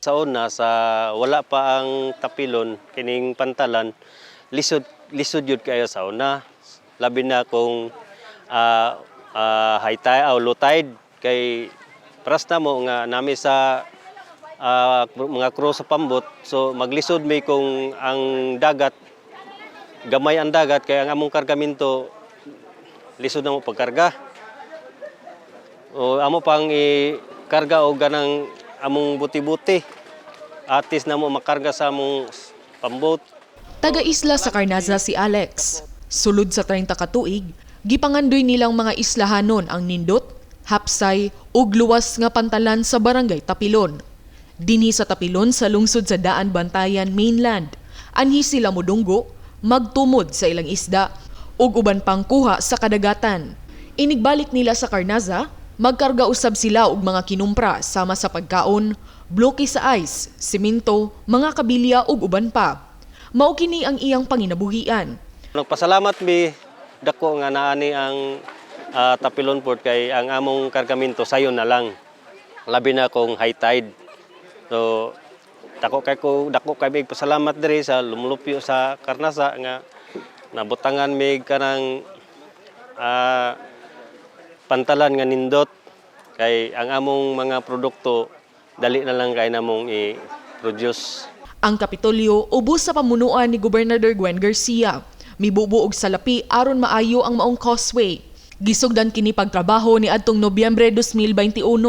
Sa una, sa wala pa ang Tapilon kining pantalan, lisod lisod yun kayo sa una. Labi na kung high tide o low tide kay pras na mo nga nami sa mga crew sa pambot, so maglisod mi kung ang dagat gamay ang dagat kay ang among kargaminto lisod na mo pagkarga. O amo pang ikarga og ganang among buti-buti. Atis na mo makarga sa among pambot. Taga-isla sa Carnaza si Alex. Sulod sa 30 ka tuig, gipangandoy nilang mga islahanon ang nindot, hapsay ug luwas nga pantalan sa barangay Tapilon. Dinhi sa Tapilon sa lungsod sa Daan Bantayan Mainland, anhi sila modunggo, magtumod sa ilang isda ug uban pang kuha sa kadagatan. Inigbalik nila sa Carnaza, magkarga usab sila og mga kinumpra sama sa pagkaon, bloke sa ice, simento, mga kabilya ug uban pa. Mao kini ang iyang panginabuhian. Nagpasalamat mi dako nga naani ang Tapilon Port kay ang among kargaminto sayon na lang. Labi na kung high tide. So dako kay ko dako kay mig pasalamat diri sa lumulupyo sa Carnaza nga nabutangan mig kanang pantalan nga nindot kay ang among mga produkto dali na lang kay namong i-produce. Ang Kapitolyo ubos sa pamunuan ni Gobernador Gwen Garcia. Mibubo og salapi aron maayo ang maong causeway. Gisugdan kini pagtrabaho ni adtong Nobyembre 2021.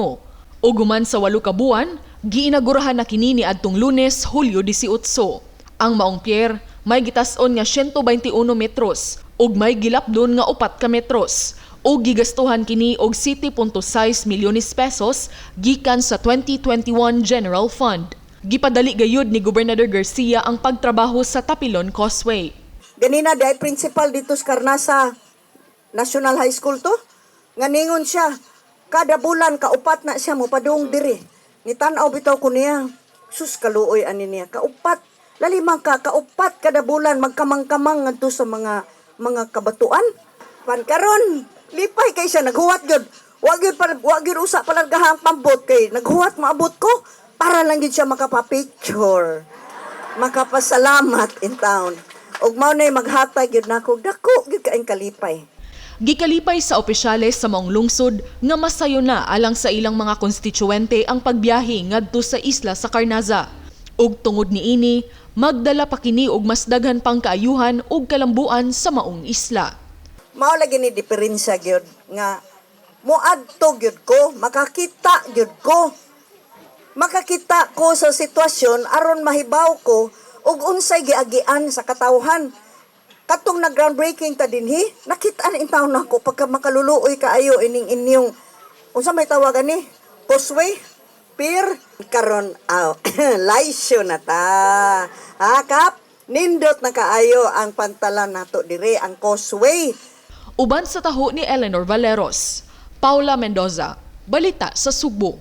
Ug human sa 8 ka buwan, giinagurahan na kini ni adtong Lunes, Hulyo 18. Ang maong pier may gitas-on nga 121 metros ug may gilapdon nga 4 ka metros ug gigastuhan kini og 7.6 milyones pesos gikan sa 2021 General Fund. Gipadali gayud ni Gobernador Garcia ang pagtrabaho sa Tapilon Causeway. Ganina di ay principal dito sa Carnaza National High School to. Nga ningon siya, kada bulan kaupat na siya mopadung diri. Nitan-aw bitaw ko niya. Sus, kaluoy ani niya. Kaupat lalimang ka kaupat kada bulan magkamang-kamang ngadto sa mga kabatuan. Pan karon lipay kay siya, naghuwat gyud. Wa gyud pa, wa gyud usa palargaha ang pambot kay naghuwat maabot ko para lang gyud siya makapa-picture, makapasalamat in town. Ug mao nay maghatag gyud nako dako gyud kaayong kalipay. Gikalipay sa opisyales sa maong lungsod nga masayo na alang sa ilang mga konstituente ang pagbiyahe ngadto sa isla sa Carnaza. Ug tungod niini, magdala pa kini og mas daghan pang kaayuhan ug kalambuan sa maong isla. Mao lagi ni diferensya gyud nga moadto gyud ko, makakita gyud ko. Makakita ko sa sitwasyon aron mahibaw ko ug unsay giagian sa katawhan. Katong nag groundbreaking ta dinhi, nakita na intawon nako pagka makaluluoy kaayo ining inyong unsa may tawag ani? Causeway, pier karon aw laisyo na ta. Ha kap, nindot na kaayo ang pantalan nato dire, ang causeway. Uban sa taho ni Eleanor Valeros, Paula Mendoza, Balita sa Sugbo.